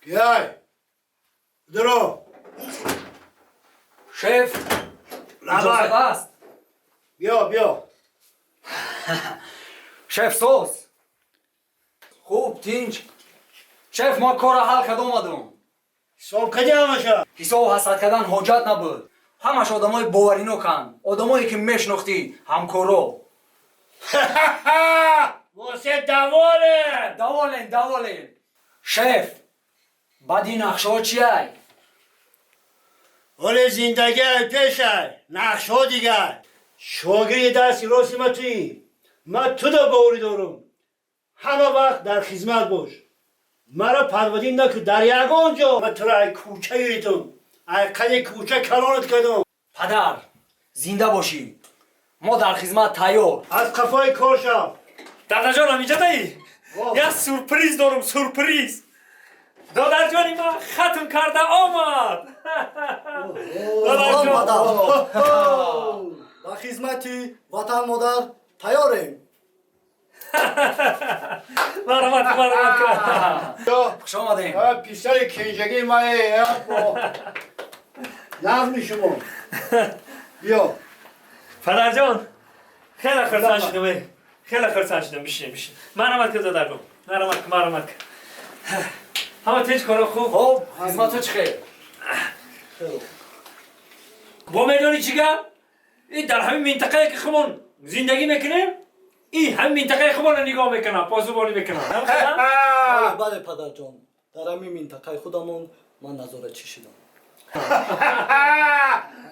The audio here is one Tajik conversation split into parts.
Кияй? Даро. Шеф, Лабай. иҷозат аст? Биё, биё. Шеф, соз, хуб, тинҷ. Шеф, мо корро ҳал карда омадум. Ҳисоб кадӣ ҳамаша? Ҳисобу ҳасад кардан ҳоҷат набуд. Ҳамаш одамои бовариноканд, одамое ки мешинохтӣ, ҳамкоро. Восе доволен. Доволен, доволен, шеф. Баъди нақшаҳо чиай? Ҳоле зиндагиай пешай, нақшҳо дигар. Шогирди дасти рости ма туӣ. Ман туда боварӣ дорам. Ҳама вақт дар хизмат бош. Маро подводить накун дар ягон ҷо. Ман туро ай кӯча гирифтам. Ай қади кӯча калонат кардам. Падар, зинда бошӣ, мо дар хизмат тайёр. Аз қафои кор шав. Дадаҷон, ҳаминҷадаи? О. Як сюрприз дорум, сюрприз. Додарҷони ман хатм карда омад. Салом, Додарҷон. падар. Ба хизмати ватан модар тайёрем. Марҳамат, марҳамат. Хуш омадем. Писари кенҷагии мае нағми шумо. Биё. Падарҷон, хеле хурсанд шудам, э. Хеле хурсанд шудам. Бишин, бишин. Марҳамат ки, додарҷон, марҳамат ки, марҳамат ки. Ҳама тинҷ, коро хуб? Хоб, хизматҳо чӣ хел? Бо медонӣ чӣ гап? И дар ҳамин минтақае ки хумон зиндагӣ мекунем, и ҳамин минтақаи хумонро нигоҳ мекунам, посубонӣ мекунам. Бале, бале, падарҷон, дар ҳамин минтақаи худамон ман назоратчӣ шудам.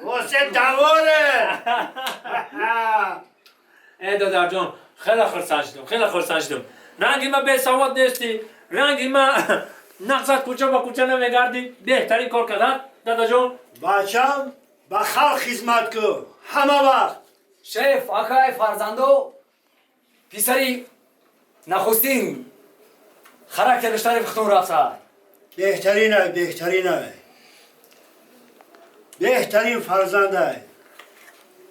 Восе доволен. Э, додарҷон, хеле хурсанд шудам, хеле хурсанд шудам. Ранги ма бесавод нестӣ, ранги ма нақсад кӯча ба кӯча намегардӣ. Беҳтарин кор кардан, дадаҷон. Бачам, ба халқ хизмат кун ҳама вақт. Шеф, акай фарзандо, писари нахустин характераш тарафи хутун рафта. Беҳтаринай, беҳтаринай, беҳтарин фарзандай.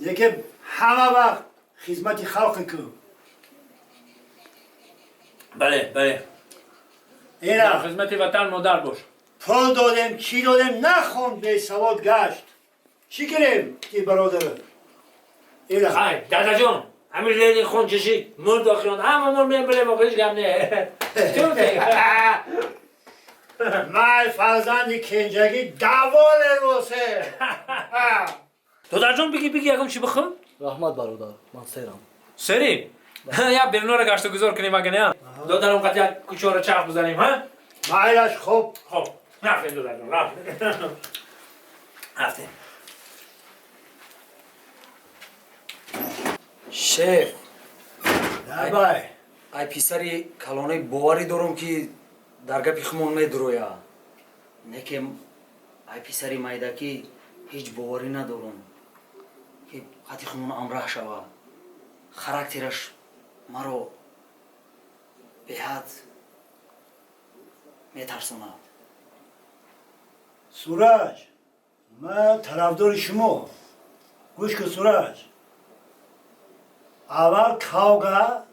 Лекин ҳама вақт хизмати халқи кун. Бале, бале. Дар Ина хизмати ватан модар бош. Пул додем, чӣ додем, нахонд, бесавод гашт. Чӣ кунем ки, бародарам? Ина. Хай, дадаҷон, ҳамин Ленин хун чишид, мурд, охирон ҳамамон мемирем, охир ҳеҷ гап не. Май фарзанди кенҷагӣ доволен восе. Додарҷон, биги, биги, ягон чӣ бихӯр. Раҳмат, бародар, ман серам. Сери як берунора гашту гузор кунем, агане додарам қат як кӯчаро чарх бизанем, ҳа? Майлаш, хуб. Хоб, рафтем, додарҷон, рафтем, рафтем. Шеф. Давай. Ай писари калонаи боварӣ дорум, ки дар гапи хумон медуроя, неке ай писари майдакӣ ҳеҷ боварӣ надорум, ки хати хумон амраҳ шава. Характераш маро беҳад метарсонад. Сураҷ, ман тарафдори шумо. Гӯш кун, Сураҷ, аввал кавга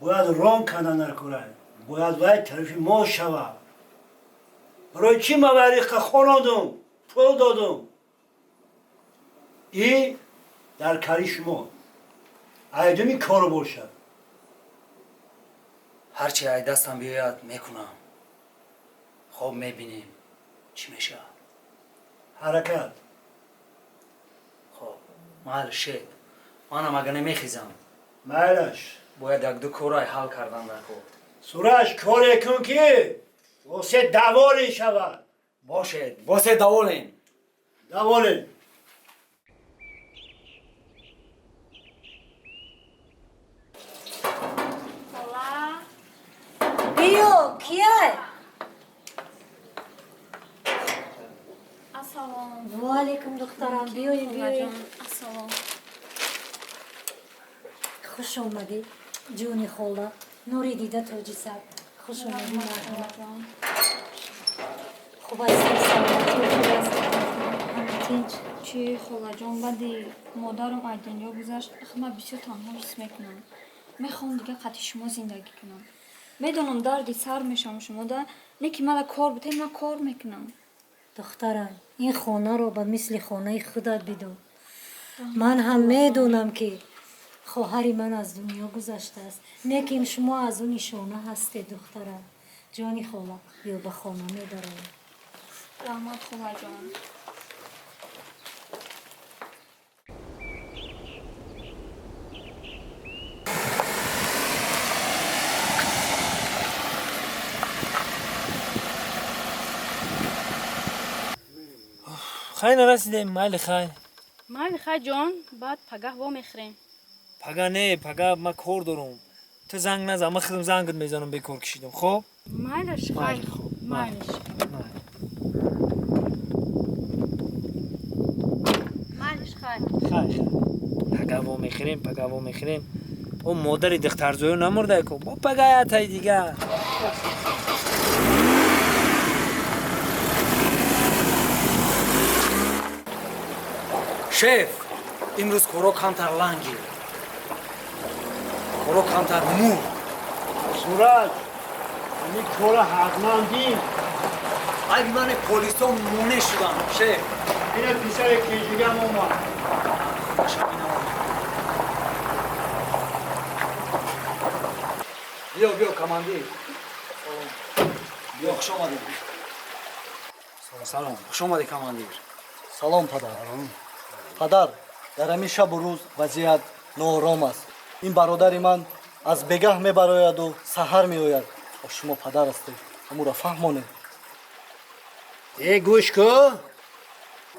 бояд рон канда накунад, бояд вай тарафи мо шавад. Барои чӣ ман вариқа хонондум, пул додум? И дар кари шумо айдуми кору бошад. Ҳарчи ай дастам биёяд, мекунам. Хоб, мебинем, чӣ мешавад. Ҳаракат. Хоб, майли, шеф, манам ага намехезам. Майлаш. Бояд якду корай ҳал кардан дар кор. Сураҷ, коре кун, ки восе доволен шавад. Бошед, босе доволен. Доволен. Хола. Биё, кияй? Ассалом. Ваалайкум, духтарам, биёем, биёем. Холаҷон, ассалом. Хуш омадӣ, ҷони хола, нури дида, тоҷи сар. Хуш омадӣ, марҳамат. Холаҷон. Хуб ҳастӣ? Саломатӣ хуб аст? Ҳама тинҷ? Чӣ, холаҷон, баъди модарам аз дунё гузашт, ах, ман бисёр танҳо ҳис мекунам. Мехоҳам дигар қатъи шумо зиндагӣ кунам. Медонам дарди сар мешавам шумода, не ки мада кор бутен, ман кор мекунам. Духтарам, ин хонаро ба мисли хонаи худат бидон. Ман ҳам медонам, ки хоҳари ман аз дунё гузаштааст, лекин шумо аз ӯ нишона ҳастед. Духтарам, ҷони хола, биё, ба хона медароем. Раҳмат, холаҷон. Хай, нарасидем, майли, хай. Майли, хай, ҷон, баъд пагаҳ вомехӯрем. Пага не, пага ман кор дорум. Ту занг назан, ман худам зангат мезанам, бекор кишидам, хоб? Майлаш, хай. Майлаш, майлаш, хай. Хай, хай, пага вомехӯрем, пага вомехӯрем. О, модари духтарзоё намурда ко, бо пага ятай дигар. Шеф, имрӯз коро камтар ланги, коро камтар мур. Сурат, ҳамин кора ҳатман дид. Айби мане, полисо монеъ шудам, шеф. Ина писари кенҷигам омад. Биё, биё, командир, биё, хуш омадед. Салом. Хуш омадед, командир. Салом, падар. Падар, дар ҳамин шабу рӯз вазъият ноором аст. Ин бародари ман аз бегаҳ мебарояду саҳар меояд. Шумо падар ҳастед, ҳамуро фаҳмонед. Э, гӯш ку,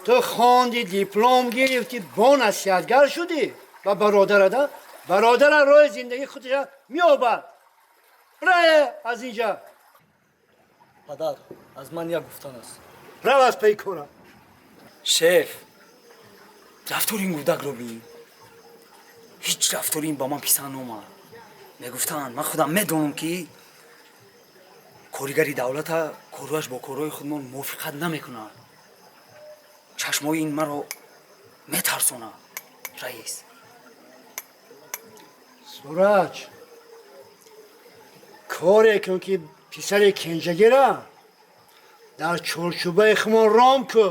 ту хонди, диплом гирифтӣ, бо насиҳатгар шудӣ ба бародарада. Бародара роҳи зиндагии худша меёбад. Рае аз инҷа. Падар, аз ман як гуфтан аст. Рав аз паи кора. Шеф, рафтори ин гудакро бин. Ҳеҷ рафтори ин ба ман писанд омад. Мегуфтанд, ман худам медонам, ки коригари давлата корҳояш бо корҳои худмон мувофиқат намекунад. Чашмои ин маро метарсонад, раис. Сураҷ, коре кун, ки писари кенҷагира дар чорчӯбаи хумон ром ку.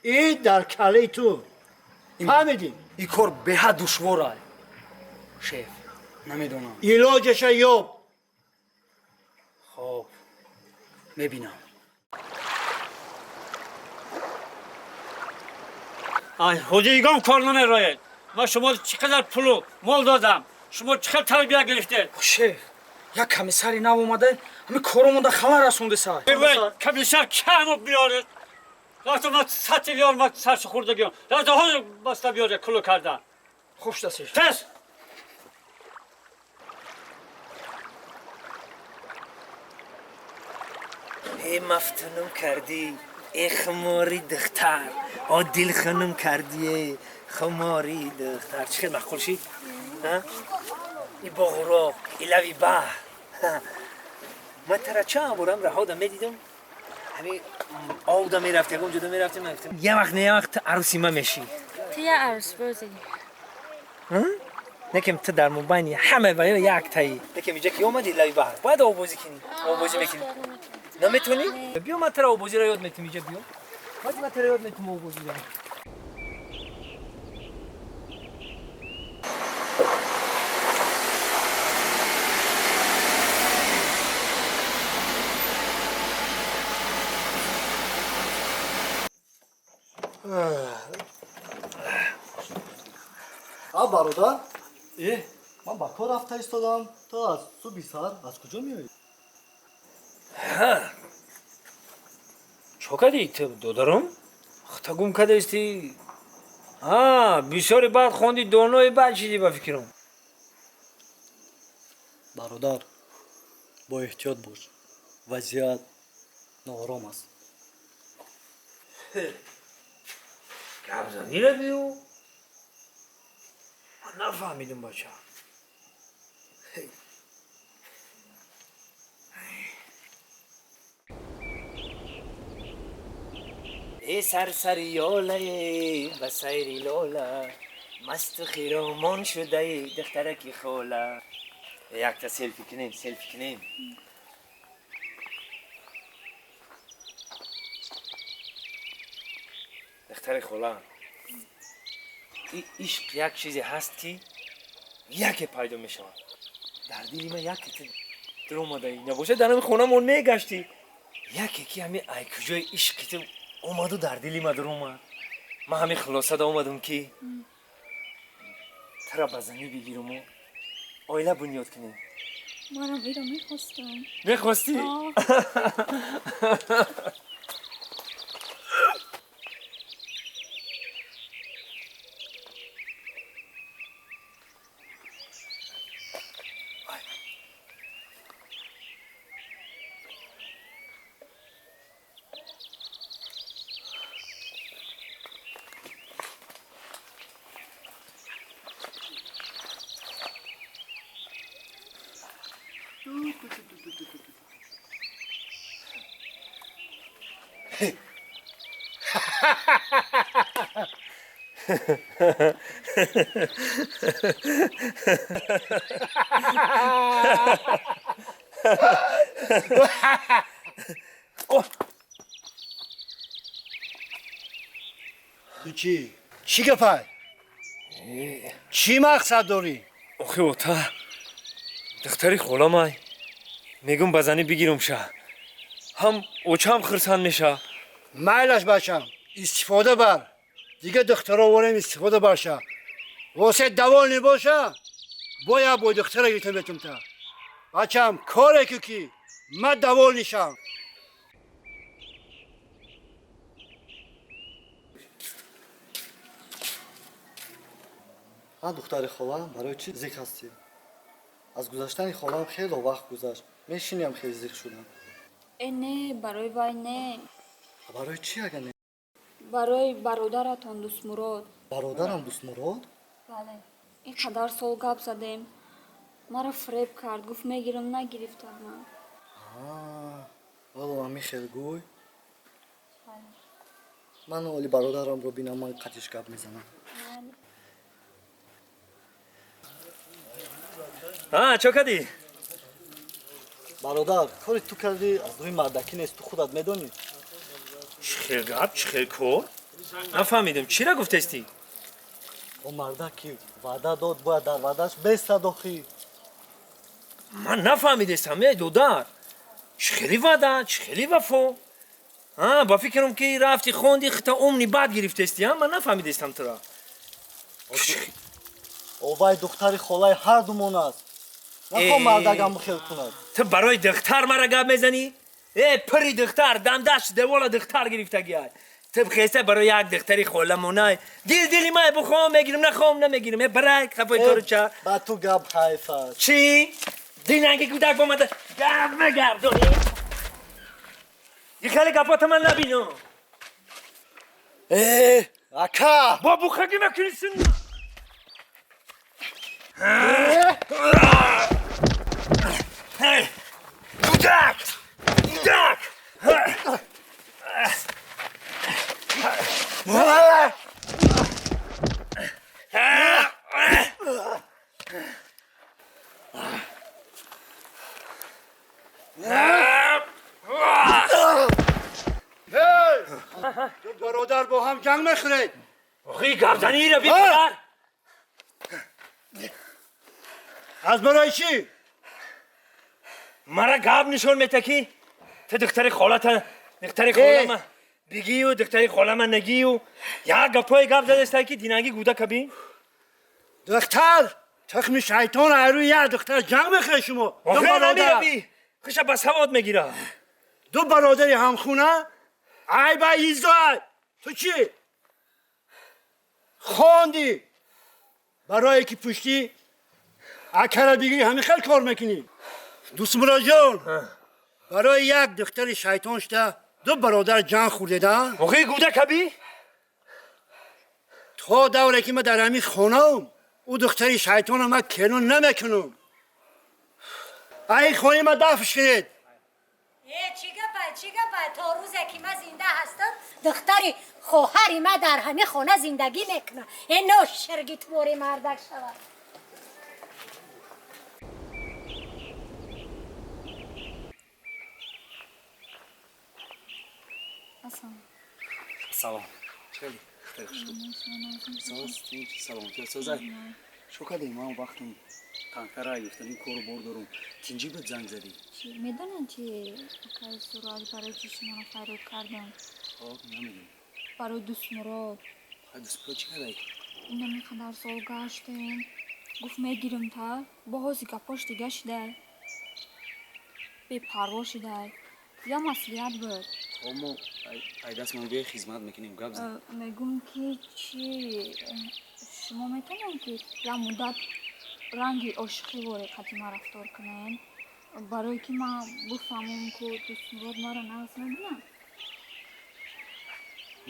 И дар калаи ту, фаҳмидӣ? Ин кор беҳад душвора, шеф, намедонам. Илоҷаша ёб. Хоб, мебинам. Ай, ҳоҷигом кор намероед. Ма шумо чӣ қадар пулу мол додам, шумо чӣ қадр тарбия гирифтед. Шеф, як комиссари нав омада, ҳамин коромонда халал расонда сай. Комиссар камо биёред. Рафта ма сати биёр, ма сарши хӯрдагиём. Рафта ҳозир баста биёре кулу карда. Хуш дастеш. Тез. Э, мафтунум кардӣ, э хумори духтар, о дилхунум кардӣ, хумори духтар. Чӣ хел маъқул шид? И боғуроқ, и лави баҳр. Ман тара чанд борам раҳода медидам, ҳамин овда мерафт, ягон ҷода мерафтем, мегуфтем, я вақт не я вақт ту арӯси ман мешӣ. Ту я арӯсбозӣ. Некем ту дар мобайни ҳама ва як таи. Некем иҷа ки омадӣ лави баҳр, бояд оббозӣ кунӣ. Оббозӣ мекунӣ? Наметонӣ? Биё, ман тара оббозиро ёд метум. Иҷа биё, ман тара ёд метум оббозиро. А, бародар, э, ман ба кор рафта истодам, ту аз субҳи саҳар аз куҷо меоӣ? Чо кардӣ ту, додарам? Хата гум кардаисти. Бисёри баъд хонди, донои баъд шидӣ, ба фикрам. Бародар, бо эҳтиёт бош, вазъият ноором аст. Гапзанира биё, ман нафаҳмидум, бача. Э, сарсари ёлае, ба сайри лола, масту хиромон шудаи, духтараки хола. Якта селфи кунем, селфи кунем. Духтари хола, ишқ як чизе ҳаст ки яке пайдо мешавад. Дар дили ман яке ту даромадаӣ. Набошад дар ҳамин хонамон мегаштӣ. Яке ки ҳамин ай куҷои ишқи ту омаду дар дили ман даромад. Ман ҳамин хулосада омадам ки тура ба занӣ бигируму оила бунёд кунем. Манам иро мехостам. Мехостӣ? Ту чӣ? Чӣ гапай? Чӣ мақсад дорӣ? Охи ота, духтари холамай. Мегум ба занӣ бигирум ша. Ҳам очам хурсанд меша. Майлаш бачам, истифода бар. Дига духтаро ворем истифода барша. Восе даволни боша, боя бо духтара гирифта метумта. Бачам, коре ку ки ман даволни шам. Ҳа духтари холам, барои чӣ зиқ ҳастӣ? Аз гузаштани холам хело вақт гузашт. Мешиням хеле зиқ шудам. Э не, барои вай не. Барои чӣ ага не? Барои бародаратон Дӯстмурод. Бародарам Дӯстмурод? Бале. Ин қадар сол гап задем. Маро фиреб кард, гуфт мегирам, нагирифтам ман. Вало ҳамин хел гӯй. Ман оли бародарамро бинам, ман қатиш гап мезанам. А, чо кардӣ? Бародар, кори ту кардӣ аз рӯи мардакӣ нест, ту худат медонӣ. Чӣ хел гап, чӣ хел кор? Нафаҳмидам, чира гуфтестӣ? О мардак ки ваъда дод, бояд дар ваъдааш бестад охӣ. Ман нафаҳмидестам, эй додар. Чӣ хели ваъда, чӣ хели вафо? А, ба фикрам ки рафти хонди хита умни бад гирифтестӣ, а? Ман нафаҳмидестам тура. Овай духтари холаи ҳардумон аст. Нахоҳ мардакам хел кунад. Ту барои духтар мара гап мезанӣ? Э, пири духтар, дамдаш девола духтар гирифтагиай. Ту хеста барои як духтари холамонай. Дил дили май бухом мегирам, нахом намегирам. Э, барай хафои коруча. Ба ту гап ҳайф аст. Чӣ? Динанги кӯдак омада гап мегардонӣ? И хеле гапота ман набинам. Э, ака! Бо бухагӣ мекунӣ син. Кӯдак! Кӯдак! Ду бародар бо ҳам ҷанг мехӯред. Охи гапзаниро бипадар. Аз барои чӣ? Мара гап нишон мета ки ту духтари холата, духтари холама бигию, духтари холама нагию. Як гапҳои гап задестай ки динанги гудака бин. Духтар тухми шайтон айрӯи як духтар ҷанг мехӯред шумо. Ду Охи бародар. намеёбӣ. Хуша ба савод мегира. Ду бародари ҳамхуна ай ба изо ай. Ту чӣ? Хондӣ. Барое ки пуштӣ акара бигирӣ ҳамин хел кор мекунӣ. Дӯстмуроҷон, барои як духтари шайтон шуда ду бародар ҷанг хӯрдеда? Охи гудака би? То давре ки ман дар ҳамин хонаам, ӯ духтари шайтонро ман керун намекунам. Ай хонаи ман дафш кунед. Э, чӣ гапай, чӣ гапай? То рӯзе ки ман зинда ҳастам, духтари хоҳари ман дар ҳамин хона зиндагӣ мекунад. Э, ноширги твори мардак шавад. Ассалом. Салом. Чӣ хеле хушрӯ. Саломатӣ созай. Шо кардем, ман вақтам тангтара гирифтам, кору бор дорум. Тинҷӣ буд занг задӣ. Чӣ медонед, чи акаи Сурат барои чӣ шуморо фарёд кардам? Хоб, намедонам. Барои Дӯстмурод. Хай, Дӯстмурод чӣ кардай? Инам қадар сол гаштем. Гуфт мегирим та, бо ҳози гапош дига шидай. Бепарво шидай. Я маслиҳат буд. Хоб, мо ай дастмон биёй хизмат мекунем, гап зан. Мегӯм ки чӣ шумо метавонед ки як муддат ранги ошиқӣ воре қати ман рафтор кунед, барое ки ман бифаҳмам ку Дӯстмурод маро нағз мебинад.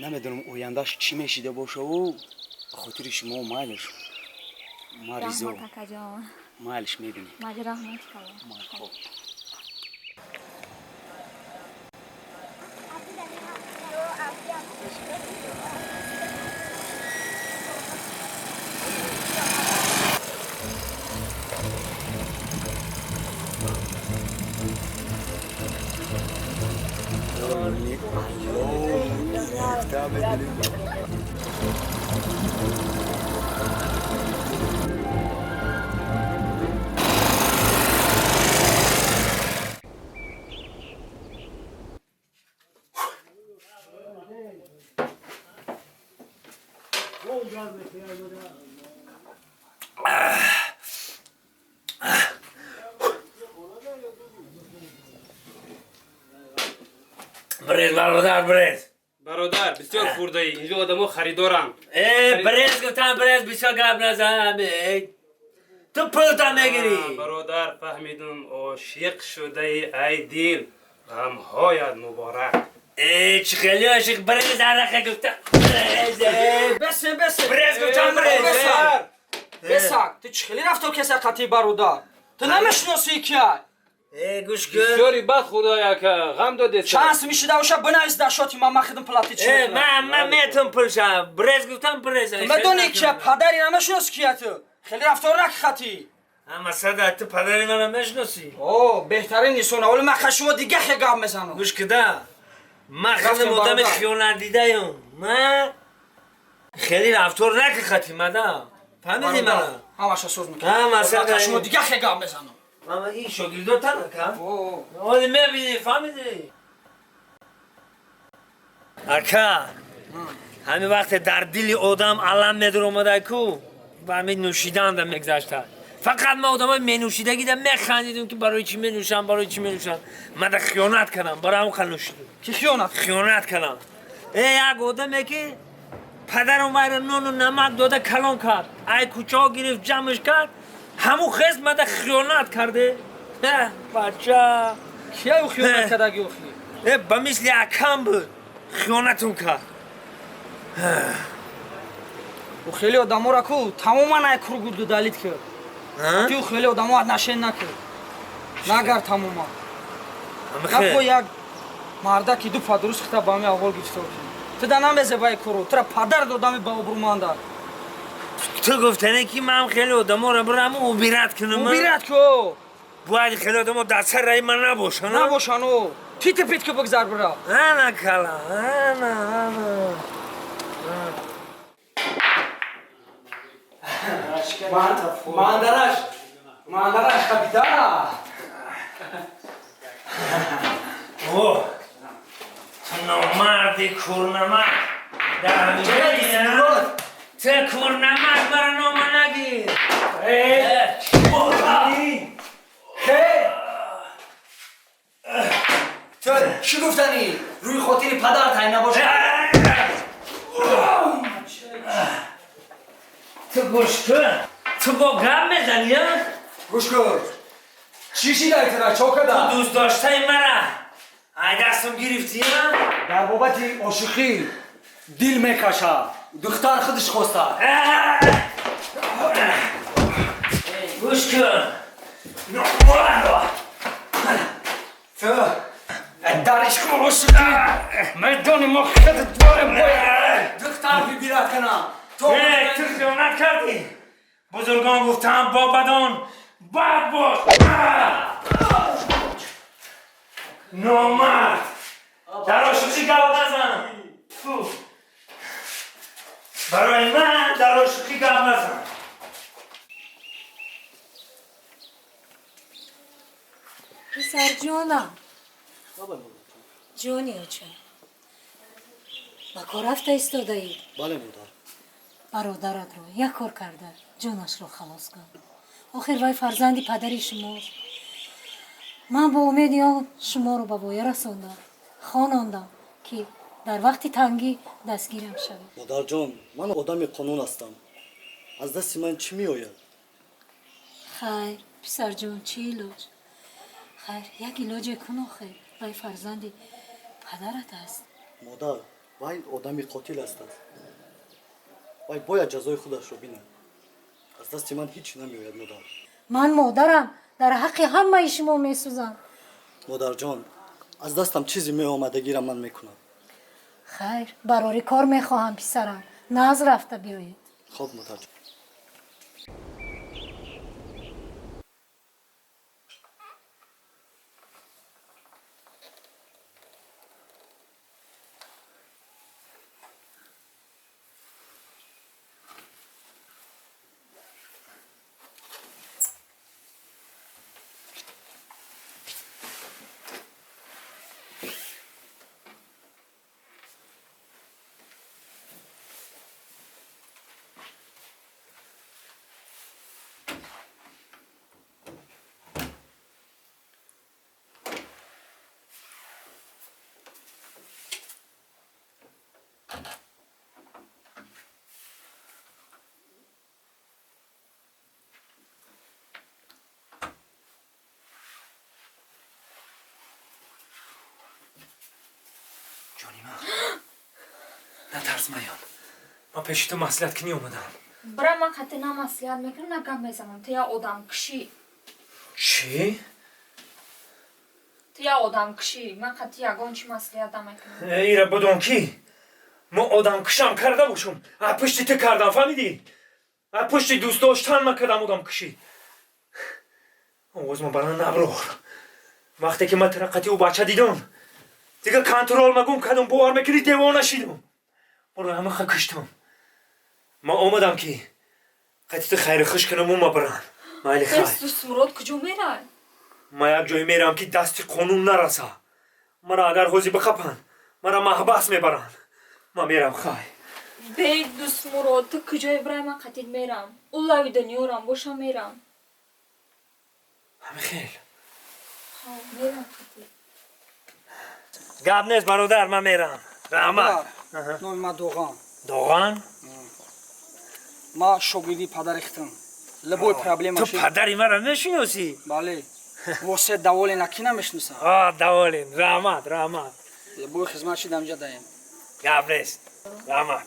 Намедонам ояндааш чӣ мешида бошаву ба хотири шумо майлиш. Ман ризо. Раҳмат, акаҷон. Майлиш, мебинем. Майли, раҳмати калон. Майли, хоб. Брез, бародар, брез. Бародар, бисёр хӯрдаӣ, инҷо одамо харидоранд. Э, брез гуфтам, брез, бисёр гап назан. Ту пулта мегирӣ. Бародар, фаҳмидум, ошиқ шудаи, ай дил, ғамҳоят муборак. Э, чӣ хеле ошиқ, брез арақа гуфтам. Брез, э. Бесе, бесе. Брез гуфтам, брез. Бесак, ту чӣ хеле рафтор кеса қати бародар? Ту намешиносӣ кия? Э, гӯш кун. Бисёри бад хӯрда, яка ғам додеса. Чанд сум мешида боша, бинавис дар шоти ман, ман худам платить Э, ман метум пулша. Брез гуфтам, брез. Ту медонӣ кия, падари намешиносӣ кия ту? Хеле рафтор накӣ хати. Ама сада, ту падари мана мешиносӣ? О, беҳтарин инсон. Аввал ман ха шумо дига хе гап мезанам. Гӯш кида. Ман хеле одами хиёнатдидаем. Ман хеле рафтор накӣ хати мада. Фаҳмидӣ мана? Ҳамаша соз мекунам. Ҳама сада. Шумо дига хе гап мезанам. Ама ин шогирдотан ака? Оли мебинӣ, фаҳмидӣ? Ака, ҳамин вақте дар дили одам алам медуромада ку, ба ҳамин нӯшиданда мегзашта. Фақат ман одамои менӯшидагида механдидум ки барои чӣ менӯшам, барои чӣ менӯшам. Ман да хиёнат кардам, барои ҳамон қа нӯшидум. Ки хиёнат? Хиёнат кардам. Э, як одаме ки падарам вайро нону намак дода калон кард, ай кӯчаҳо гирифт, ҷамъш кард, ҳамун хез мада хиёнат карде. Бача. Кия ӯ хиёнат кардаги охи? Э, ба мисли акам буд. Хиёнатум кард. Ӯ хеле одаморо ку тамоман ай кругу дудалит кард. Ту хеле одамо отношен накард. Нагар тамоман. Нахо як мардаки ду падрус хита ба ҳами аҳвол гирифтор кунӣ. Ту да намезебаи кору, тура падар додами ба обрӯманда. Ту гуфтане ки ман хеле одаморо бирам убират кунам. Убират ку. Бояд хеле одамо дар сар раи ман набошанд. Набошанд, о. Тити пит ки бигзар бира. Ана кала, ана, ана. Мандараш, мандараш капитан. О, ту номарди курнамак. Дар ҳамин ту курнамак маро нома нагир. Ту чӣ гуфтанӣ? Рӯи хотири падарат ай набошад. Ту гӯш кун. Ту бо гап мезанӣ, а? Гӯш кун. Чӣ шидай тура? Чо кардам? Ту дӯст доштаи мара ай дастам гирифтӣ, а? Дар бобати ошиқӣ дил мекашад. Духтар худаш хоста. Гӯш кун. Ту дар ишқу ошиқӣ медонӣ мо худат дорем бояд. Духтар бибирад кунам. Ту хиёнат кардӣ. Бузургон гуфтаанд бо бадон бад бош. Номард. Дар ошиқӣ гап назан. Барои ман дар ошиқӣ гап назан. Писарҷонам, ҷони оча, ба кор рафта истодаӣ? Бале, модар. Бародаратро як кор карда ҷонашро халос кун. Охир вай фарзанди падари шумост. Ман бо умеди он шуморо ба воя расондам, хонондам, ки дар вақти тангӣ дастгирам шавед. Модарҷон, ман одами қонун ҳастам. Аз дасти ман чӣ меояд? Хайр, писарҷон, чӣ илоҷ? Хайр, як илоҷе кун охир. Вай фарзанди падарат аст. Модар, вай одами қотил аст. Вай бояд ҷазои худашро бинад. Аз дасти ман ҳеҷ намеояд, модар. Ман модарам, дар ҳаққи ҳамаи шумо месӯзам. Модарҷон, аз дастам чизе меомадагиро ман мекунам. Хайр, барори кор мехоҳам, писарам. Наз рафта биёед. Хоб, модарҷон. Натарс, Майон. Ман пеши ту маслиҳат кунӣ омадам. Бира, ман қатъи на маслиҳат мекунам, на гап мезанам. Ту як одамкушӣ. Чӣ? Ту як одамкушӣ. Ман қатъи ягон чӣ маслиҳат намекунам. Ира будон ки мо одамкушам карда бошум, а пушти ту кардам, фаҳмидӣ? А пушти дӯст доштан ман кардам одамкушӣ. Овоз ман баланд наброр. Вақте ки ман тура қатъи ӯ бача дидам, дигар контрол ма гум кардам, бовар мекунӣ, девона шидам. Моро ҳамаха куштам. Ман омадам ки қатъи ту хайру хуш кунаму ма бирам. Майли, хай. Дӯстмурод, куҷо мерай? Ман як ҷое мерам ки дасти қонун нараса. Мара агар ҳозир биқапанд, мара маҳбас мебаранд. Ман мерам, хай. Бе, Дӯстмурод, ту куҷое бирай, ман қатъит мерам. Ӯ лави дунёрам боша, мерам. Ҳами хел. Мерам қатъит. Гап нест, бародар, ман мерам. Раҳмат. Номи ман Доған. Доған? Ман шогирди падари хитам. Любой проблема. Ту падари маро мешиносӣ? Бале. Восе доволен, а ки намешиносам? А, доволен. Раҳмат, раҳмат. Любой хизмат шид ҳамҷа даем. Гап нест. Раҳмат.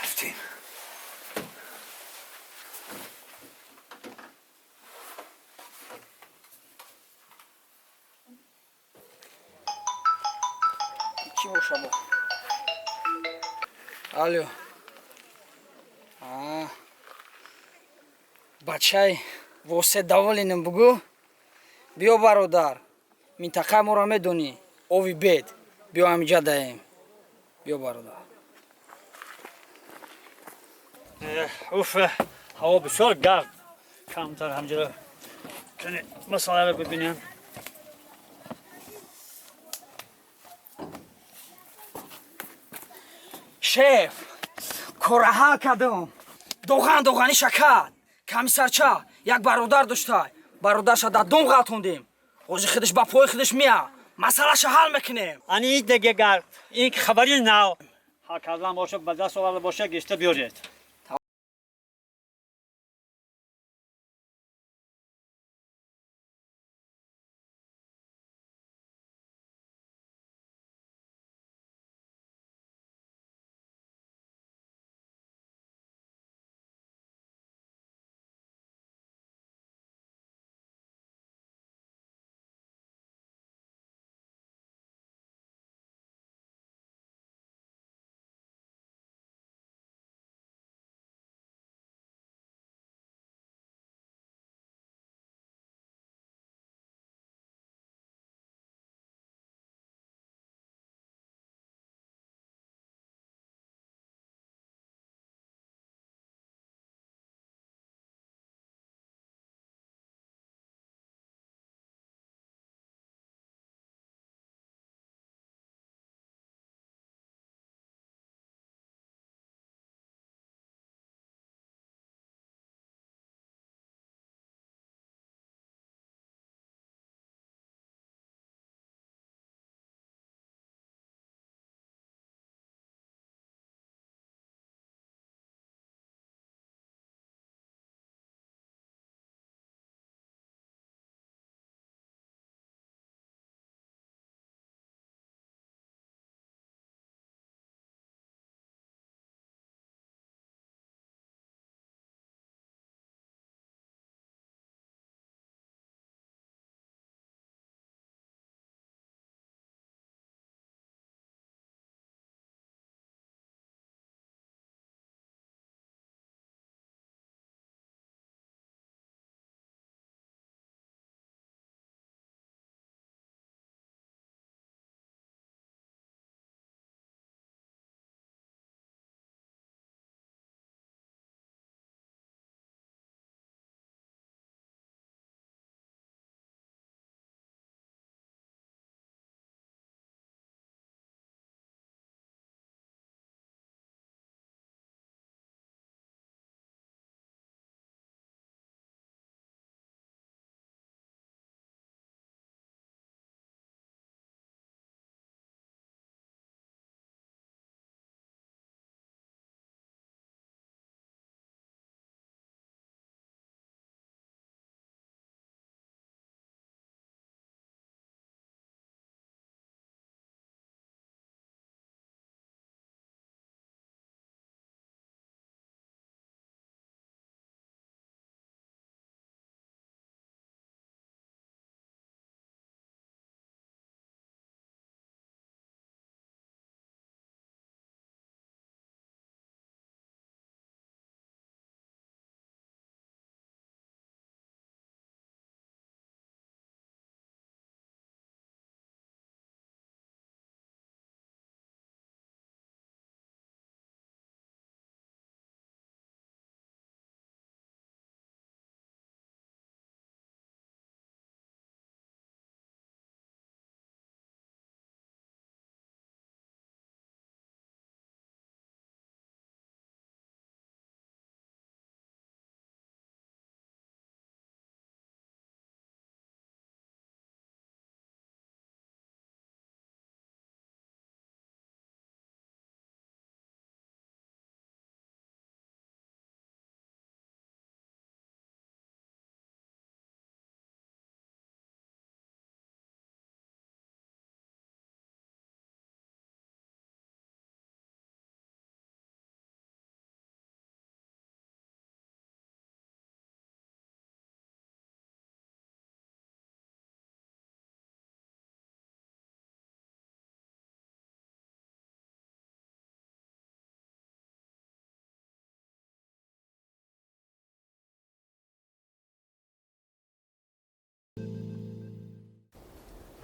Рафтем. Чӣ боша бо? Алло. Бачай, восе доволенам бугӯ. Биё, бародар. Минтақаи моро медонӣ. Ови бед. Биё ҳамиҷа даем. Биё, бародар. Уф, ҳаво бисёр гарм. Камтар ҳамҷаро масаларо бибинем. Шеф, кора ҳал кардам. Доған доғани шакар. Комиссарча як бародар доштай. Бародарша дар дом ғалтондем. Ҳозир худаш ба пои худаш меа. Масъалаша ҳал мекунем. Ани деге гард. Ин хабари нав. Ҳал кардан бошад, ба даст оварда бошад, гирифта биёред.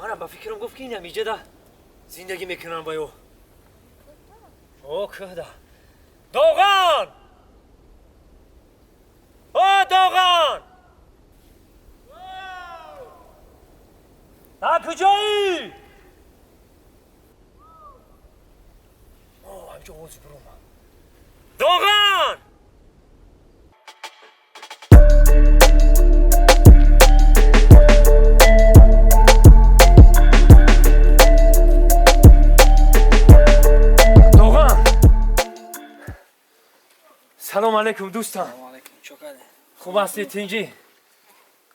Манам ба фикрам гуфт ки ин ҳамиҷада зиндагӣ мекунам ба ё. О, кӯҳда. Доған! О, Доған! Дар куҷоӣ? О, ҳамиҷо овози биромад. Доған! Салом алейкум дӯстам. Салом алейкум. Чо кардӣ? Хуб ҳастӣ, тинҷӣ?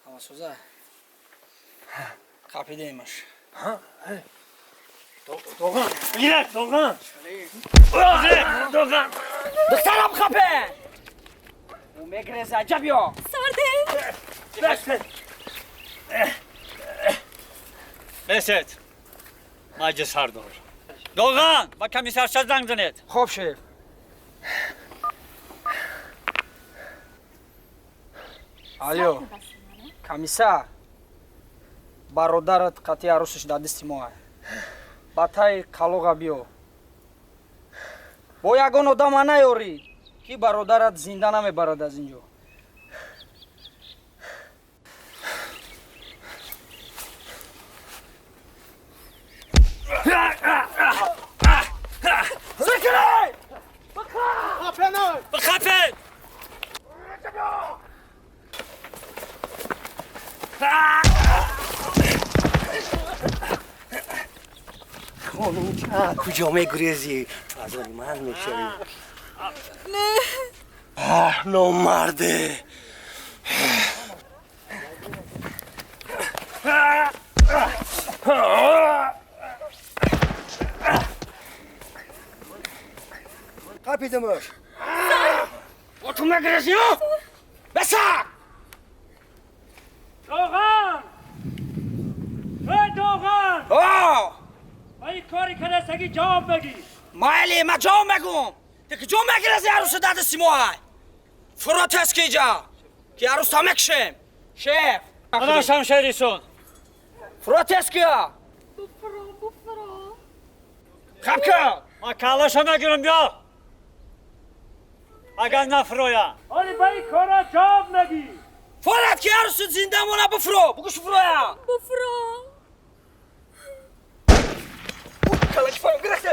Ҳама соза? Қапидаимаш. Доған! Бигирак, Доған! Доған! Духтарам қапе! Ӯ мегреза, аҷаб ё! Сардем! Бесед! Бесед! Маҷи сардор. Доған! Ба комиссарша занг занед. Хоб, шеф. Алло, комиссар, бародарат қатъи арӯсаш дар дасти моа. Ба таи қалоға биё. Бо ягон одама наёрӣ, ки бародарат зинда намебарад аз ин ҷо. Зикрӣ! Бихапед! Хонум, куҷо мегурезӣ? Ту аз они ман мешавӣ. Не. Номарде. Қапидамаш. Бо ту мегрезӣ, бесар! Доған! Эй, Доған! О! Ба ин кори кардастагӣ ҷавоб бигӣ. Майли, ман ҷавоб мегӯм. Ту куҷо мегрезӣ, арӯса дар дасти моай? Фуро тез ки иҷа, ки арӯса мекушем. Шеф! Анам шамшерисон. Фуро тез кия! Буфуро, буфуро. Хаб кун! Ман каллаша мегирам, биё! Агар нафуроя. Ҳоли ба ин кора ҷавоб мегӣ. Форад ки арӯси зинда мона, буфуро! Бугӯш фуроя! Буфуро. Калаки фаром гирехте!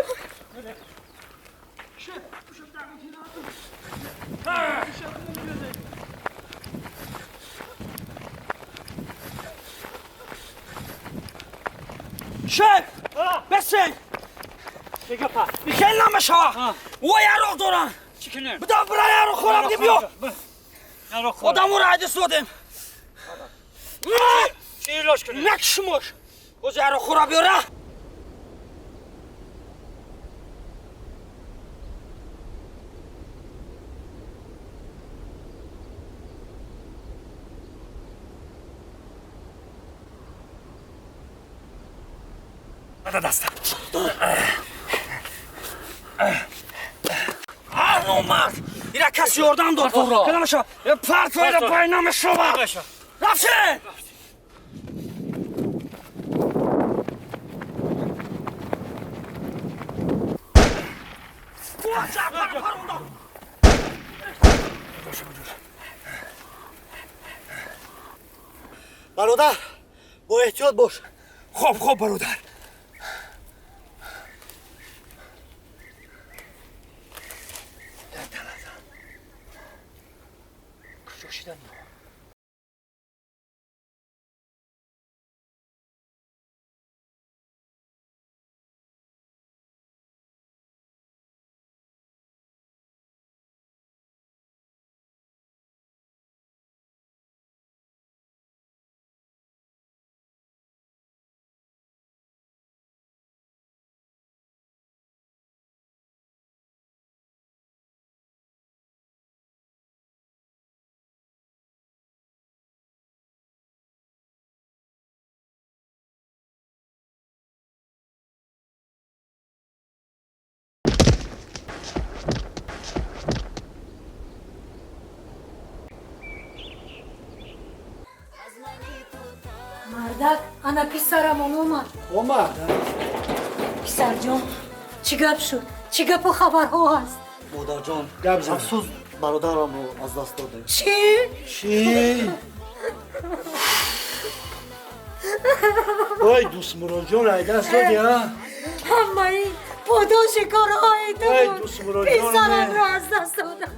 Шеф! Бесен! Чӣ гапа? Хел намешава! О, яроқ дорам! Чӣ кунем? Бидав бира яроқ хӯрам, ди биё! Яроқ хӯрам. Одаморо айдис додем. Чӣ илоҷ кунем? Накушмош! Боз яроқ хӯра биёра! Бада даста. Номард! Ира каси ёрдам дод. Партовро. Кадамаша? Партовро пай намешава. Рафтем! Бародар, бо эҳтиёт бош. Хоб, хоб, бародар. Куҷо шидан? Мардак, ана писарамон омад. Омад. Писарҷон, чӣ гап шуд? Чӣ гапу хабарҳо ҳаст? Модарҷон, гап зан. Афсӯс, бародарамро аз даст додем. Чӣ? Чӣ? Ой, Дӯстмуродҷон, ай даст доди, а? Ҳамаи подоши корҳои ту Ой, буд. Дӯстмуродҷон, Писарамро аз даст додам.